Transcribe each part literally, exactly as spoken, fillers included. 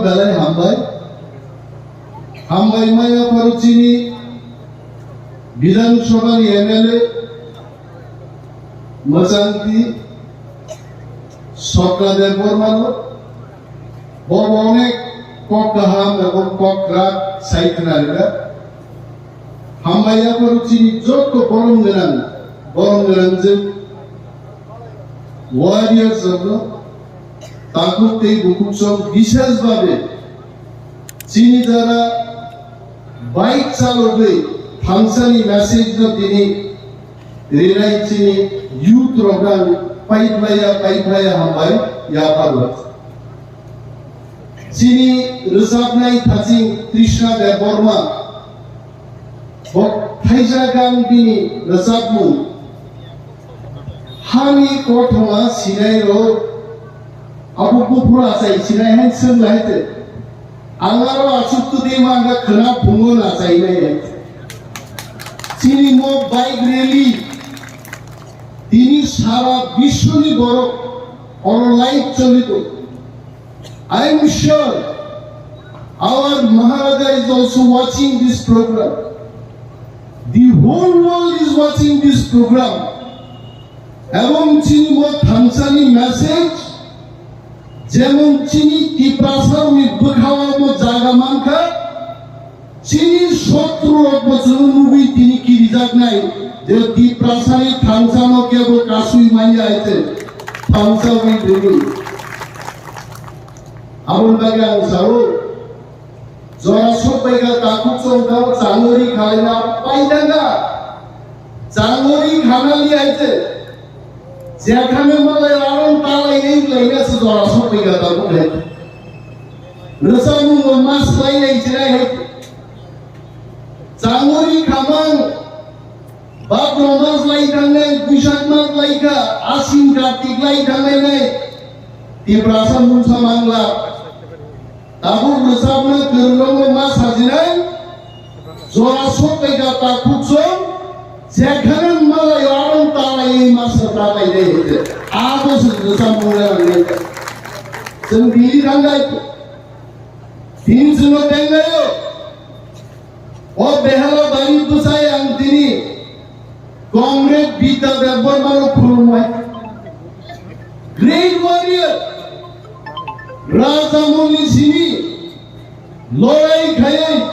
Belai hambai. Hambai maya pharo chini Bidhan Sabha ni M L A mwchangti Sokra Debbarma no. Bo bo onek kok kaham ebong kok kwrak sai khna rwkha. Hambai yapharo chini joto borom gwnang, borom gwnang je warriors rokno takhuk tei bukhuk song bishes babe chini jara bike chalogwi thansani message no tini rinai chini youth rok ang paiplaya, paiplaya hambai yapharo. Chini rwchapnai thaching Trishna Debbarma, bo thaijak ang bini rwchapmung. Hani kothoma sinai rok, abo buphuru achai sinai hai swng lai te. Ang aro achuk twi mangkha khwna phungo nachainai. Chini mo bike rally tini sara biswni borok oro live choli tongo. I am sure our Maharaja is also watching this program. The whole world is watching this program. Ebong chini bo thansani message, jemon chini Tiprasa ni bwkhao bo jaga mankha, chini shotru rok bo chwng nugwi tini kirijaknai je Tiprasa ni thansa no kebo kasui manya hai se thansa wi dini. Aboni bagwi ang sao, jora sokbaikha takhuk chongkha changori khalaina paitanga. Changori khanali aite. Jekhane malai arong talai ei laina se jora sokbaikha takhuk hai. Rwchapmung no mas lai lai jirai hai. Changori khamang. Bhadrao mas lai thangnai, Buisak mas lai kha, Asin Kartik lai thangnai nai. Tiprasa mungsa mangla. Tabuk rwchapna kwrwngno ma sajinai, jora sokbaikha takhuk song, jekhane malai arong talai ma sa talai de hede. Abo se rwchapmung le nangnai. Chwng bili thangnai. Tini chwngno tengnaio. O Behala bari bwsai ang tini Comrade Bidya Debbarma no khulumnai. Great warrior. Raja Moni sini lorai khayai,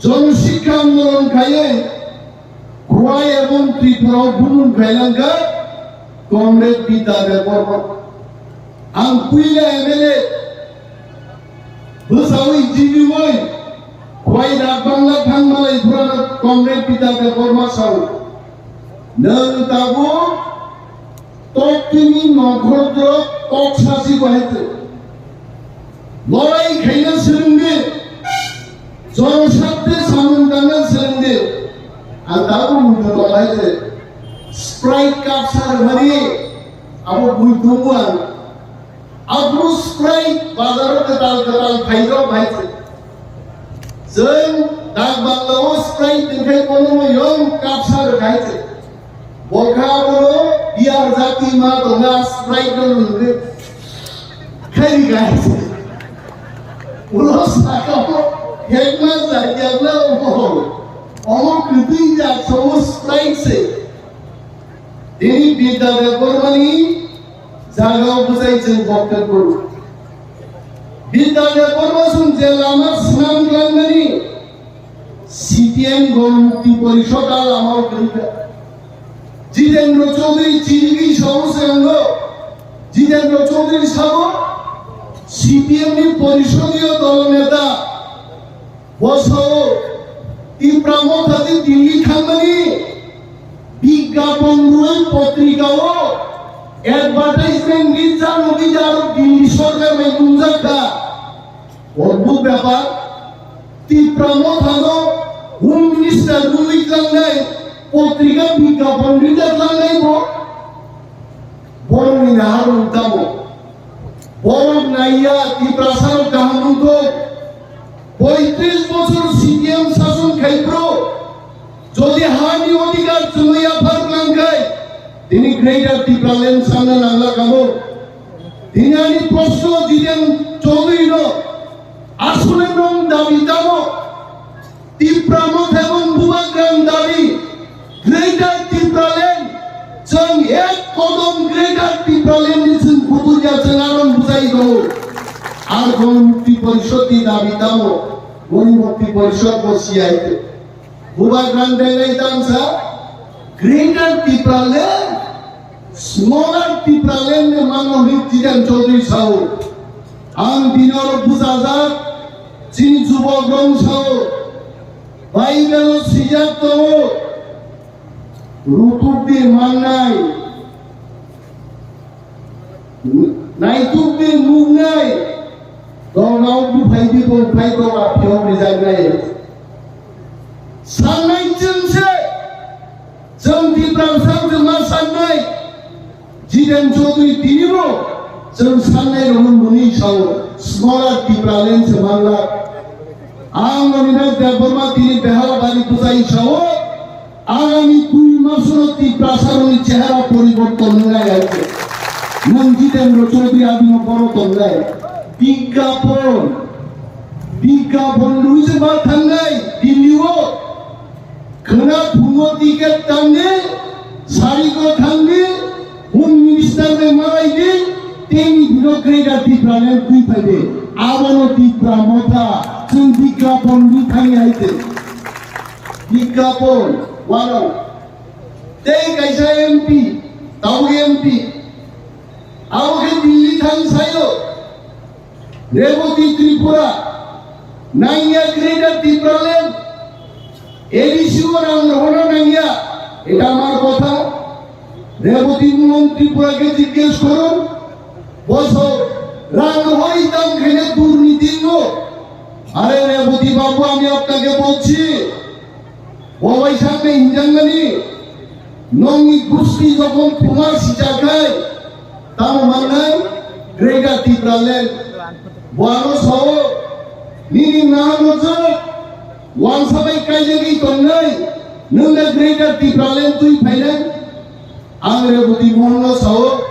Jon Sikha Andolon khayai, Khwai ebong Tripura o bunun khailangkha Comrade Bidya Debbarma. Ang puila M L A bwsawi jibiwi Khwai dak bangla thangmalai phurano Comrade Bidya Debbarma sao. Nwng tabuk Toktini nokhortro toksa si bahai twi. Lorai khaina swrwngdi. Jorosakte samung tangna swrwngdi. Ang tabuk muitu tong hai se. Sprite cup sa rwmani abo bui tongo ang. Abo Sprite bazaro kwtal kwtal phairok hai se. Chwng dak bangla o Sprite tongkhai bono yong cup sa rwkhai se. Bokha abono beer jati ma tonga Sprite no nungwi. Khairi guys. Ulo saka o hekma jai yakla omo. Omo kwtwi jak somo Sprite se. Tini Bidya Debbarmani jagao bwsai chwng boktwk kuru. Bidya Debbarma chwng je lama swnam khlaimani C P M Gon Mukti Porishod a lama o kwrwikha. Jitendra Chaudhary chirigwi sao se wngo. Jitendra Chaudhary sabo C P M ni Porishodiyo dol neta. Bosao Tipra Motha je Delhi thangmani bigyapon rwi potrika o advertisement rijak nugwi je aro Delhi sorkar bai nungjak kha. Odbhut bepar, Tipra Mothano Home Minister rwi tlangnai potrika bigyapon rijak tlangnai bo. Borokni naharmung tamo? Borok naiya Tiprasarok kaham wngkho. Poitris bochor C P M sason khai phuru jodi hani odhikar chwngwi yaphar klang khai, tini Greater Tipraland sanna nangla kamo. Tini ani proshno Jiten Chaudhary no, Asole nwng dabi tamo? Tipra Motha ebong Bubagrani dabi, Greater Tipraland. Chwng ek kodom Greater Tipraland ni chwng kuturya, chwng aro bujai tongo. Ar Gon Mukti Porishod ni dabi tamo? Gon Mukti Porishod bo siyai. Bubagrani dengai tangsa, Greater Tipraland, Smaller Tipraland ni mano hwnwi Jiten Chaudhary sao. Ang bini oro bujajak, chini jubok rong sao. Bible o swijak tongo, rutuk di mannai, naituk di nuknai, dorgao buphai di bongphai doga phiyok rijaknai. Sannai chwng se, chwng Tiprasa chwng ma sannai, Jiten Chaudhary tinibo chwng sannai rokno mwnwi sao, smaller Tipraland se manlak. Ang Ronina Debbarma tini Behalabari bwsai sao, agami dui masono Tiprasarokni chehara poriborton wngnai hai se. Nwng Jitendra Chaudhary abino boro tongnai. Bigyapon, bigyapon rwui se ma thangnai Delhi o. Khwna phungo ticket tangdi, sari ko thangdi, Home Minister bai malai di, tei ni bino Greater Tipraland twi phai di. Abono Tipra Motha, chwng bigyapon rwi thangwi hai se. Bigyapon, wano. Tei kaisa M P, tabuk M P, abo khe Delhi thang sayo. Reboti Tripura, nangya Greater Tipraland, A D C o rang rohona nangya, eta amar kotha. Reboti Mohan Tripura ke jiggesh korun, boso rang rohoi tam khene durniti ngo. Are Reboti babu, ami apnake bolchi, Bo bai sakni hinjakmani, nongni gusti jokhon thuma sijakhai, tamo mannai Greater Tipraland. Bo ano sao, nini naharno je wansa bai kaijagwi tongnai, nwng da Greater Tipraland twi phainai? Ang Reboti Mohanno sao,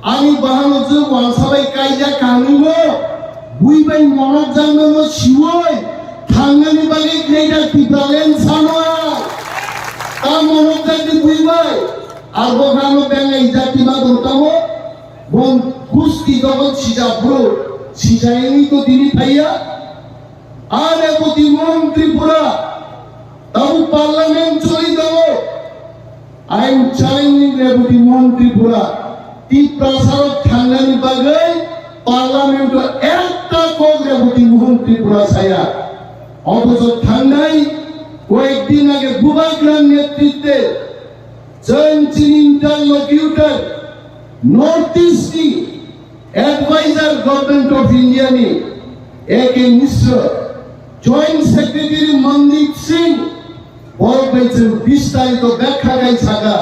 ani bahano je wansa bai kaijak kanwi bo, bui bai monok jakno no siwoi, thangnani bagwi Greater Tipraland sano ang. Ta monok jakni bui bai, abo hano bengai jati ma dong tamo, bon gusti dogon sija bro, sija ini to dini phaiya. A Reboti Mohan Tripura, tabuk parliament choli tongo. I am challenging Reboti Mohan Tripura. Tiprasarok thangnani bagwi parliament o ekta kok Reboti Mohan Tripura saya. Othocho thangnai koyek din age Bubagra netritwe chwng chini interlocutor North East ni Advisor Government of India ni A K Mishra, Joint Secretary Mandeep Singh, borok bai chwng bistarito bekha khai saka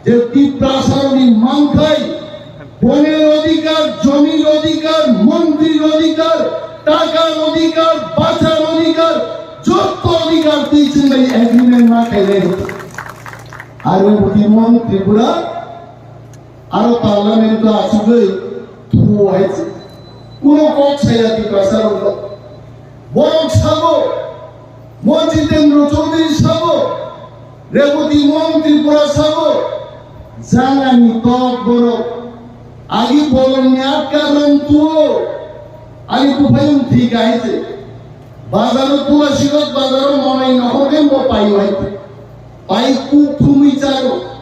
je Tiprasarokni manthai, bonir odhikar, jomir odhikar, montrir odhikar, takar odhikar, bachar odhikar, jotto odhikar twi chwng bai agreement ma khainai. Aro Buddhimon Tripura Aro parliament o achugwi thuo hai se. Kuno kok saya Tiprasa rok. Borok sabo, Mo Jitendra Chaudhary sabo, Reboti Mohan Tripura sabo, jangani tok borok. Agi bolong ni atka rong tuo, ani kuphayung thik hai se. Bazaro Tulasikot bazaro monai nohor khe mo paio hai se. Pai kuk thumwi charo.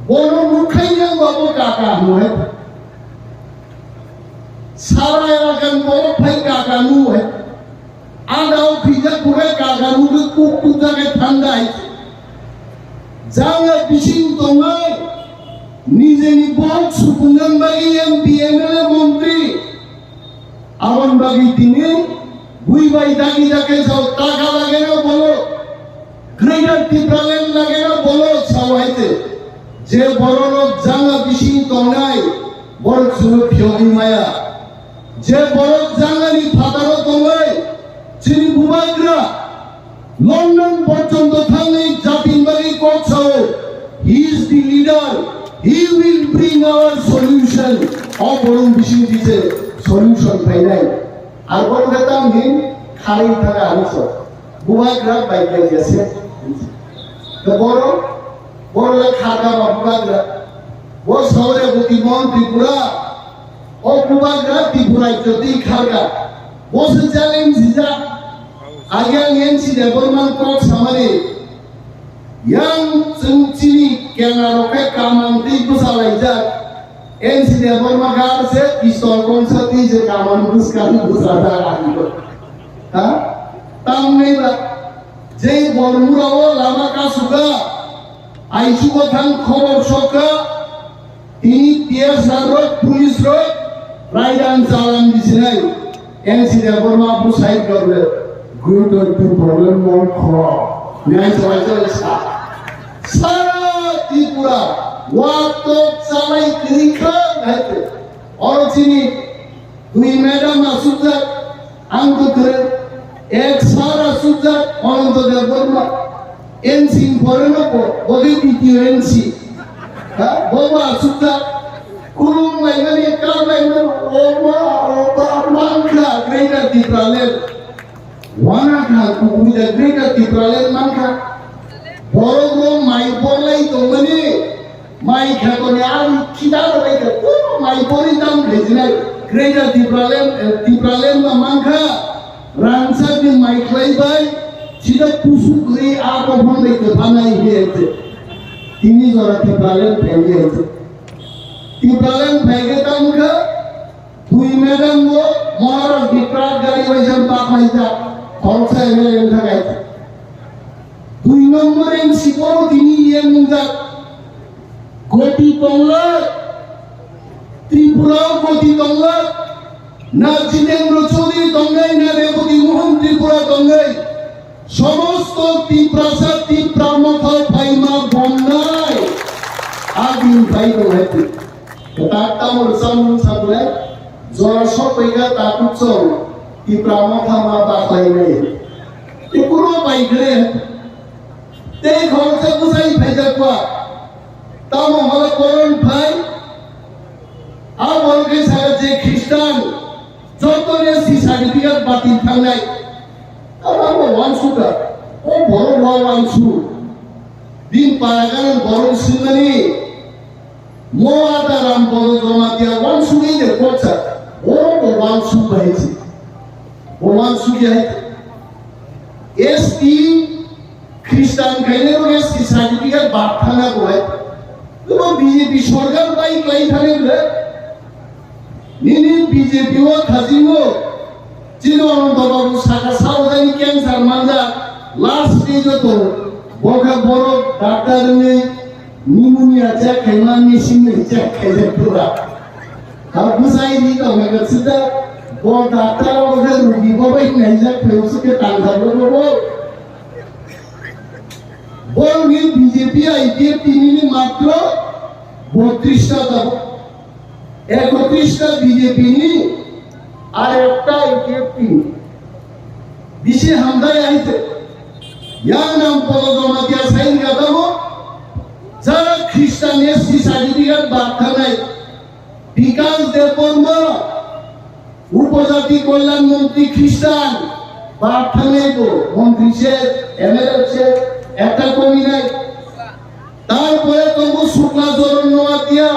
Bono nukhai yang babo kaka hino hai. Sarai rakan bono phai kaka nu hai. Adao khija kure kaka nu ke kuk kuk jage thandai. Janga bising tongnai. Nijeni bok sukungan bagi M P, M L A, montri. Aboni bagwi tini bui bai dagi dagi sao taka lageno bolo, Greater Tipraland lageno bolo sao hai te. Je bororok janga bising tongnai, borok chwngno phiyogwi maya. Je borok jangani phataro tongnai, chini bubagra, London porjonto thangwi jatin bagwi kok sao, he is the leader, he will bring our solution. O borok bising di se solution phainai. Ar bo khe tam hin kharwi thaka hinwi so. Bubagra bai khe jese. Ke boro, boro le kha ka ba bubagra. Bo saure buti mon Tripura. O bubagra Tripura jyoti kharga. Bo se challenge sija. Agi ang N C Debbarma kok samani. Yang chwng chini kenga rok khe kamang twi bwsa laijak. N C Debbarma gar se pistol kongsa twi se kamang bwskang bwsa da. Ha? Tamni ba jei Bormura o lama kasuka. Aisugo thang khobor sokha. Tini T S R rok, police rok, raidang chalan bisinai, N C Debbarma bwsai gorle, greater Tipraland mongkho, nai chawai chawai sa. Sara Tripura, watok chalai kwrwi kha, hai te. Oro chini Twi madam asukjak, ang kwthwrwng, ek sir asukjak, Ananto Debbarma, N C pore no bo, bo khe D T O N C. Ha, bo bo asukjak, kulum laimani, kar laimani, oba, oba, mankha, Greater Tipraland. Wana kha, kubui da Greater Tipraland mankha. Borok rok mai borlai tongmani. Mai khatoni ang khita rwbaikha, puro mai pori tam khaijinai. Greater Tipraland, eh, Tipraland ma mankha, rangchakni mai khlaibai, sida kusuk ri a bophang bai kwphanai hiya se. Tini jora Tipraland phaiya se. Tipraland phaikhe tam kha, twi madam bo Maharaj Biprat gari bai jang pa khlaijak, khoroksa M L A wngkha kaisa. Dui nombor M C bono tini E M wngjak. Goti tonglak, Tripura o goti tonglak, na Jitendra Chaudhary tongnai, na Reboti Mohan Tripura tongnai, somosto Tiprasa Tipra Motha phaima bomnai. Agin phai tonglai. Kwtak tamo rwchapmung saklai, jora sokphaikha takhuk chwng Tipra Motha ma bakhlainai. Tei kuro bai khe tei khoroksa bwsai phaijakba. Tamo hwnba koron phai, a borok khe sakha je Khristan, joto S T certificate batil thangnai. Abo wansukha, o borok wa wansu. Bini para gana borok swngmani, Mo ada Rampodo Jamatia wansugwi de kocha, oro bo wansuk bai si. Bo wansuk ya hai. S T Christian kaine ro S T certificate bak thana bo hai. Bo B J P sorkar bai klai thane bole. Nini B J P o thajingo, chini Ananto Babu saka sao jani cancer manjak, last stage o tongo. Bo khe borok doctor wngwi pneumonia check khaima machine bai check khaijak pura. Ha bwsai ri tongkha khe sida bo doctor o khe rugi bo bai naijak phai usuk khe tangkha bo bo. Borokni B J P I P F T nini matro botris ta tabuk. Ekotris ta B J P ni, ar ekta I P F T ni. Bisi hamdai ahite. Yang Rampodo Jamatia sain gatamo, jara Christian S T certificate bak thanai. Bikas Debbarma, Upojati Kolyan Montri Christian, bak thanai bo, montri se, M L A se, ekta komi nai. Tarpore tongo Sukla Joron Noatia,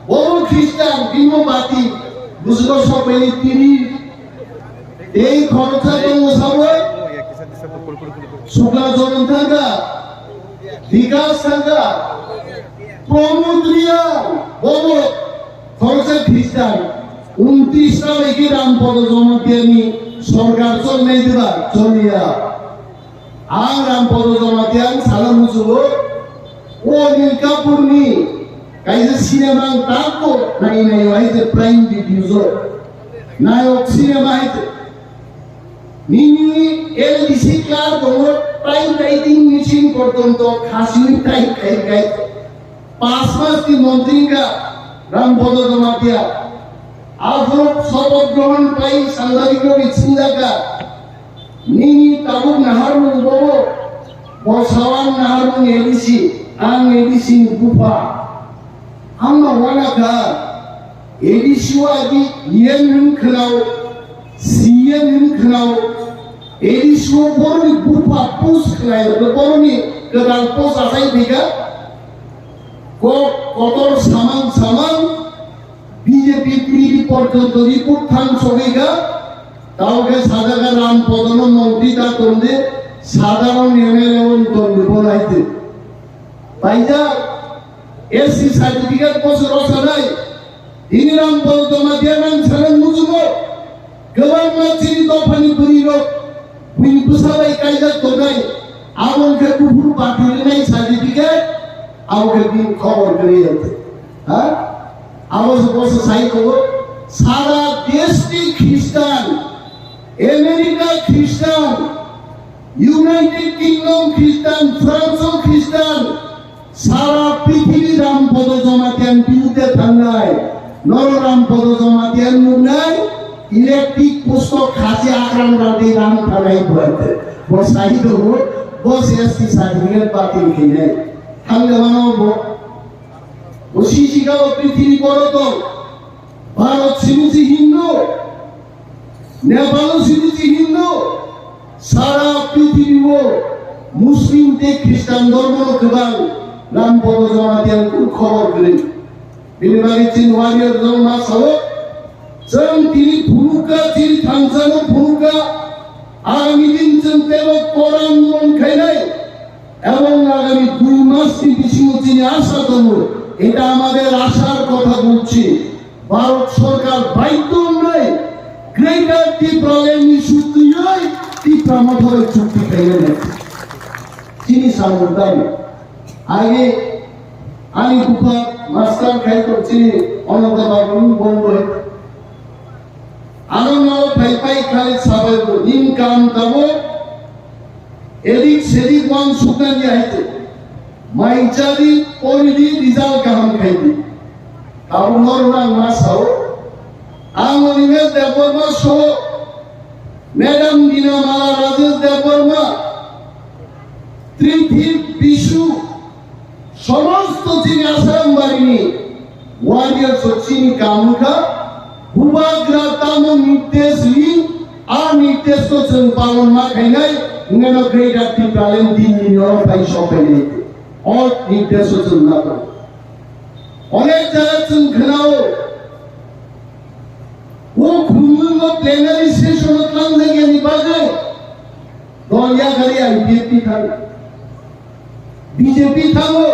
bobo Christian, bimo bati, busugo sopeni tini. Tei khoroksa tongo sabo, Sukla Joron thangkha, Bikas thangkha, Pramod Riya, bobo khoroksa Christian, untris ta bai khe Rampodo Jamatia ni sorkar cholnai diba, choliya. Ang Rampodo Jamatia ang sana musugo, o Anil Kapoor ni kaisa cinema ang tako nai nai hai je Prime Video jo. Nayok cinema hai je. Nini L D C clerk tongo, typewriting machine porjonto khasiwi type khai khai. Pas mas ni montri wngkha Rampodo Jamatia. Aphuru sopoth grohon pai sangbadik rok ni singjakha. Nini tabuk naharmung bobo, bo sawan naharmung A D C, ang A D C ni bupha. Ang no wana kha, A D C o agi yen hwn khwnao. C M ni khwnao, A D C o boroni bupha post khwnai, boroni kwtal post achai phaikha. Kok kotor samang samang B J P tini porjonto report thang sogwikha. Tao khe sajagha Ram Podono montri da tongdi, sadharon M L A on tongdi bo naidi. Paijak, S C certificate bosor rwchanai, tini Ram Podo Jamatia nang sana mujugo, kwbangma chini dophani bwrwirok buini bwsa bai kaijak tongnai, abo wngkhe buphuru party rinai certificate, abo khe bini khobor kwrwi wngkhe. Ha? Abo se bosa sai tongo, sara deshni Christian, America Christian, United Kingdom Christian, France o Christian, sara prithibi Ram Podo Jamatia ni birudde thangnai, noro Ram Podo Jamatia ni nuknai, electric post o khasi akram radi ram thanai buaite. Bo sai tongo, bo se S T certificate batil khainai. Thangde mano bo, bo sisi ka bo prithibi boro tong. Bharat simi se Hindu, Nepal simi se Hindu, sara prithibi o Muslim tei Christian dhormo no kwbang Ram Podo Jamatia ni khobor kwrwi. Bini bagwi chini warrior rok ma sao, chwng tini phunukha, chini thansa no phunukha, agami din chwng tebo Koran mon khainai, এবং আগামী দুই মাস কি বিশিমুচিনি আশা করব, এটা আমাদের আশার কথা বলছি। ভারত সরকার বাধ্য নয়, গ্রেটার টিপ্রাল্যান্ড ইস্যু তুই টিপ্রা মথরে চুক্তি খাইয়ে নেয়। চিনি সামুদ্দাম আগে আমি দুপা মাস্টার খাইতো চিনি অনন্ত বাবু বন্ধ হইতো। Ano no phai phai khai sabai bo nin kam tabo edik sedik wan sukna ni aite. Mai jadi pori di result kaham khai di. Tabo nor nang ma sao. Ang Animesh Debbarma so Madam Dina Mala Rajesh Debbarma Trithip Bishu somosto chini Asaram barini warriors o chini kamukha bubagra tamo nirdesh ri a nirdesh ko chwng palon ma khainai ngeno greater Tipraland din ni noro pai sopainai o nirdesh o chwng na pai onek jaga chwng khnao o khumlungo plenary session o tlangjak yani bagwi Dol yakarwi I P F T thango. B J P thango.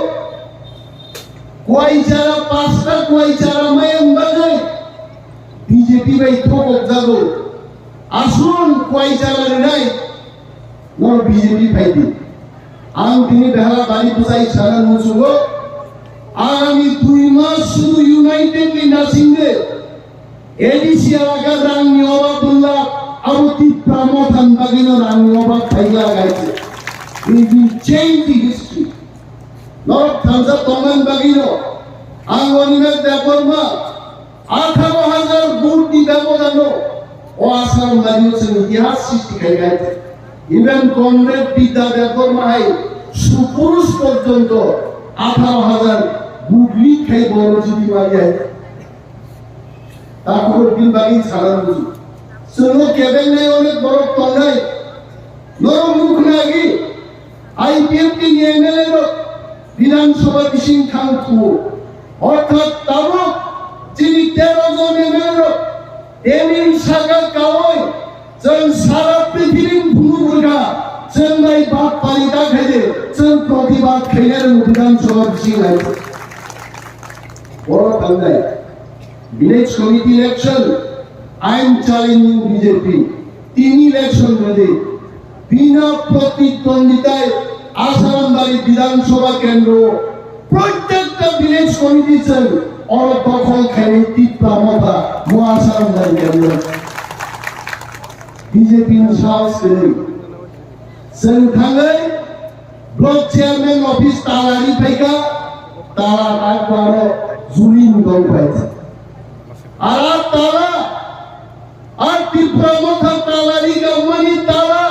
Kuai chara pasta kuai chara mayang bagwi B J P bai thokok jago. Asun kuai chara rinai nor B J P phaidi. Ang tini behara bari bwsai sana nungsugo. Agami dui mas sudu united ni nasingde. A D C elaka rangni obab wngla, abo Tipra Motha ni bagwino rangni obab khaila gaite. We will change the history. Norok thansa tongmani bagwino ang Animesh Debbarma atharo hajar vote ni bebodano o Asaram rajyo chwng itihas srishti khai gaite. Even Comrade Bidya Debbarma hai supurush porjonto atharo hajar vote lead khai bono jiti maliya. Takhuk din bagwi sana buji. Chwngno kebengnai onek borok tongnai. Norok nukhnai agi I P F T ni M L A rok Bidhan Sabha bising thang thuo. Orthat tabuk chini tero jon M L A rok temin saka kawoi chwng sara prithibini phunuk rwkha. Chwng bai bad pali ta khaide chwng protibad khainai rwng Bidhan Sabha bising lai. Borok thangnai. Village committee election, I am challenging B J P. Tini election bade, bina protidwonditai Asaram bari Bidhan Sabha kendro, prottekta village committee chwng oro dokhol khainai Tipra Motha, mo Asaram bari kendro. B J P ni sahos kwrwi. Chwng thangwi block chairman office tala ri phaikha, tala tak baro juli ni dong phai. Ara tala, ar Tipra Motha tala ri gamani tala,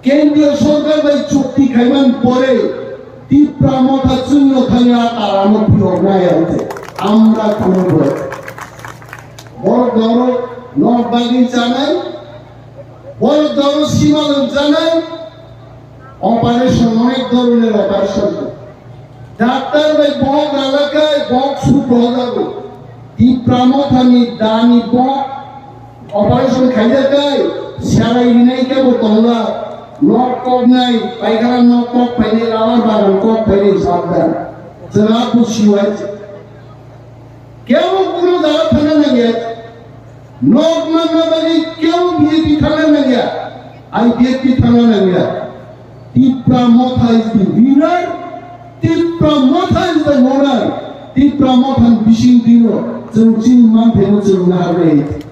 kendriya sorkar bai chukti khaiman pore, Tipra Motha chwngno thangya tala no phiyok nai ante. Amra khunu bore. Borok norok Nok bagwi chanai, borok doro sima lwmjanai, operation, onek doroner operation. Doctor bai bok ralakai, bok suk rojago. Tipra mothani dani bok operation khaijakai, serai rinai kebo tongla, nok koknai, paikhana nok kok phainai, rubber bagan kok phainai, sabdan. Chwng a busiwai. Kebo kuno jaga thangna nangya. Nok manna bagwi kebo B J P thangna nangya. I B J P thangna nangya. Tipra Motha is the winner. Tipra Motha is the owner. Tipra Motha ni bising dino chwng chini manthai no chwng naharnai.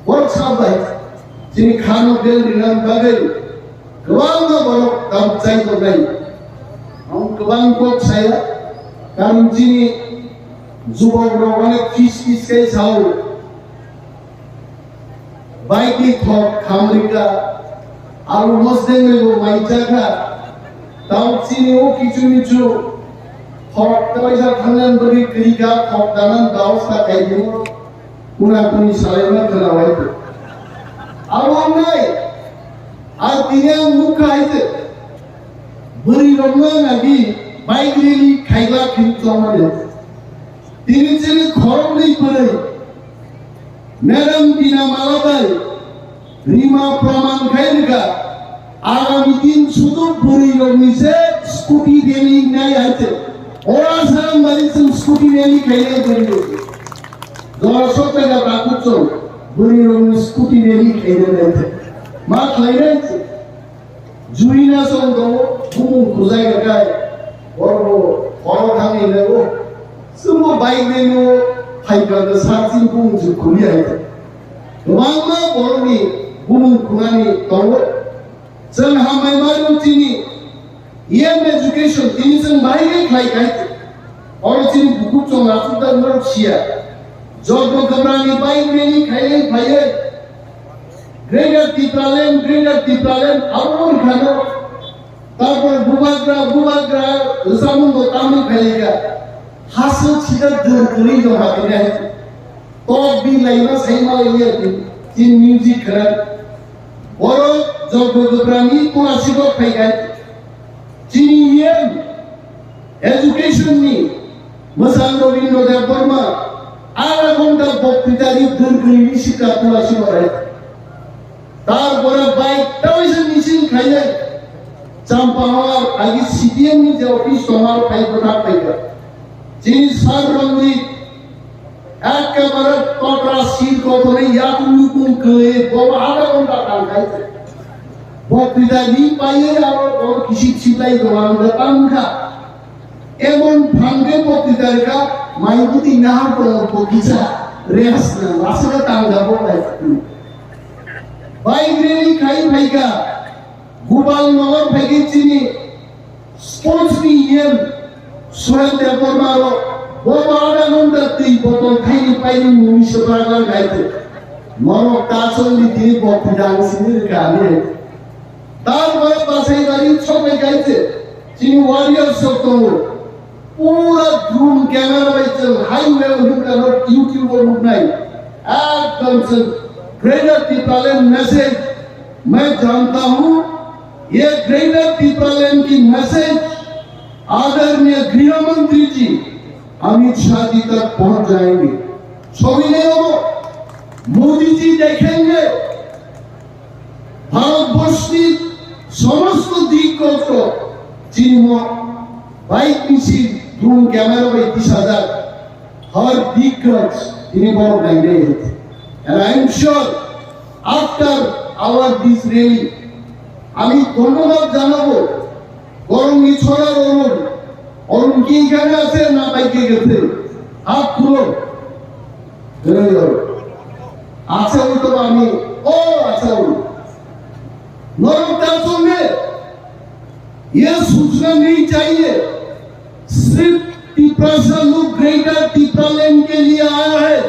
Work sabai chini khano bel rinani bagwi kwbangma borok tabuk chai tongnai. Ang kwbang kok saya, karon chini jubok rok onek kis kis kai sao. Bike ni thok khamrika, alu mosdeng ni bo mai chakha. Tau chini o kichu michu thok kaisa thangnan bari krika, thok danan baos ta kai dimo. Kuna kuni salai ma khana wai. Abo nai, a tini ang mukha hai te. Bwrwi rokno nagi bike rally khaigla khin chongmani. Tini chini khoroknwi bwrwi Madam Bina Mala bai rima praman khai rwkha. Agami din sudu bwrwi rokni se scooty rally nai hai se. Ora saram bari chwng scooty rally khainai bwrwi rok. Jora sokta ga takut chwng bwrwi rokni scooty rally khainai nai se. Ma khlainai se. Juina song tongo, bumung khujai rwkha, borok bo horo thangwi lego. Chwngbo bike rally-o phaikha khe sat chini bumung se khuli hai. Kwbangma borokni bumung khunani tongo. Chwng hambai mano chini E M education, tini chwng bahai khe khlai khai. Oro chini bukhuk chwng achuk da norok siya. Jotbo kwbrangni bike rally khailai phaiwi. Greater Tipraland, Greater Tipraland, abo wng khano. Tarpor bubagra, bubagra, rwchapmung bo tamni phailika. Hasuk sida dwr kwrwi dong ha tini hai. Tok bi laima sai ma lai ya tini. Tin music khna. Oro jotbo kwbrangni kula sikok phaikai. Chini yen education ni mwsang Rabindra Debbarma ara ghonta boktwita ri dwr kwrwi ni sikha tula sibarai. Tar pore bike tawi se meeting khainai. Champahor agi C P M ni je office tomar phai bwthak phaikha. Chini sir Ranjit Ekkebare totra sir kotorni yakung yukung kwlwi bobo adha ghonta tangkhaise. Boktwita ri paiwi aro bobo kisik siklai dogan wngkha tangkha. Emon phangkhe boktwita rikha, mai bwtwi nahar tongo bokisa rest nang aswkhe tangkha bo bai. Bike rally khai phaikha. Gopal Nagar phaikhe chini sports ni E M Suren Debbarma rok bo adha ghonta twi botol thaini paini mungni swprak lang khaite. Norok ta chongni tini bok pidang sini rwkha ani. Tar bo basai bari chokbai khaite chini warriors rok tongo. Pura drone camera bai chwng highway o nukha, YouTube o nuknai. Ekdom chwng Greater Tipraland message. Main janta hu, ye Greater Tipraland ki message Adharniya Griha Mantri ji Amit Shah ji tak pahunch jayenge. Sobi nahi hobo, Modi ji dekhenge. Bharatborsni somosto dik kosto chini mo bike misil, drone camera bai tisajak har dik gaj tini borok nainai. And I am sure after our this rally, ami dhonnobad janabo Gorongni chora Orun, Orun ki ekhane ache na bike gete? Hat tulun. Acha ui to ami, o acha ui. Norok ta chonge, ye sochna nahi chahiye, sirf Tiprasa log Greater Tipraland ke liye aaya hai,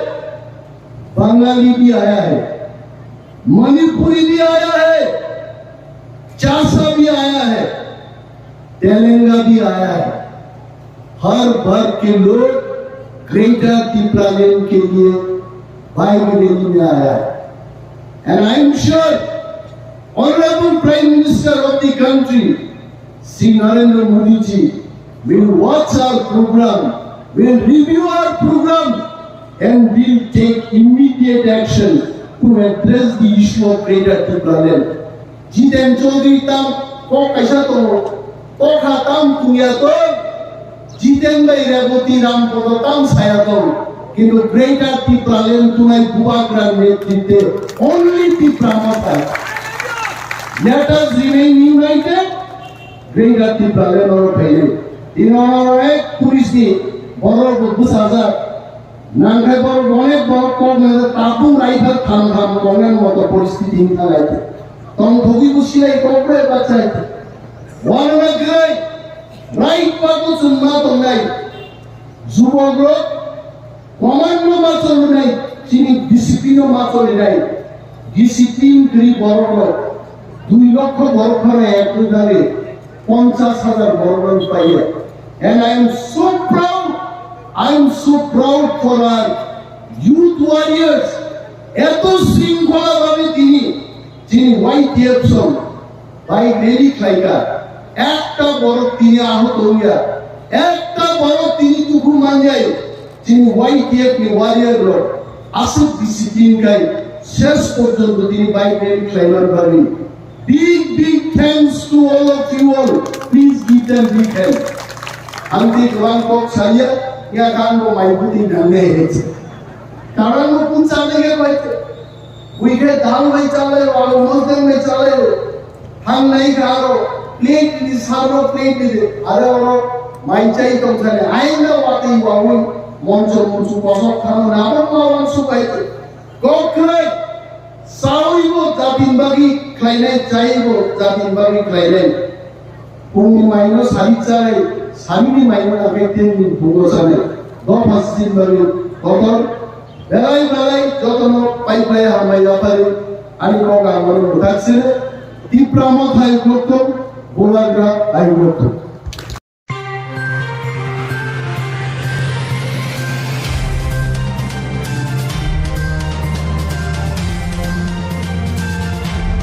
Bangali bhi aaya hai, Manipuri bhi aaya hai, Chasa bhi aaya hai, Telenga bhi aaya hai. हर वर्ग के लोग ग्रेटर तिप्रालैंड के लिए Bike rally niya hai. And I am sure Honorable Prime Minister of the country, Shri Narendra Modi ji, will watch our program, will review our program, and will take immediate action to address the issue of Greater Tipraland. Jiten Chaudhary tam kok kaisa tongo, kokha tam tungya to, Jiten bai Reboti Rampodo tam saya tong, kintu Greater Tipraland tunai Bubagra netrite only Tipra Motha. Let us remain united. Greater Tipraland oro phaile. Tini oro ek police ni borok bo bwsajak. Nangkhe borok onek borok kok nang tabung raithak tham tham tongnani moto poristiti wngkha lai. Tong thogwi bo silai kok bai bachai. Wanama kwrwi right pato chwngma tongnai. Jubokrok command no ma cholnai, chini discipline no ma cholinai. Discipline kwrwi borok rok dui lokho borok phano ek dui dagi ponchas hajar borok rok paiya. And I am so proud, I am so proud for our youth warriors. Eto shringkhola bhabe tini chini Y T F song bai rally khlaika, ekta borok tini ahut wngya, ekta borok tini dukhu manjai. Chini Y T F ni warrior rok aswk discipline khai ses porjonto tini bai rally khlaiman bagwi. Big, big thanks to all of you all. Please give them big hand. Ang tei kwbang kok saya, ya khan bo mai bwtwi nangnai. Karon bo kun chale ya bai. Buikhe dal bai chale, alu mosdeng bai chale. Thangnai khe aro plate ni salo plate ni de, aro aro mai chai tong thani, aina watwi wawi moncho muchu kosok thangmani abo ma wansukbai. Kok kwrwi, chawi bo jatin bagwi khlainai, chai bo jatin bagwi khlainai. Pungni maino sari chai, sarini maino nangkhe tinni phungo sanai. Dopha sijin bagwi kotor, belai belai jotono pai pai hambai yapharwi. Ani kok ang bono mwthak sino, Tipra Motha ayuk rok tong, Bubagra ayuk rok tong.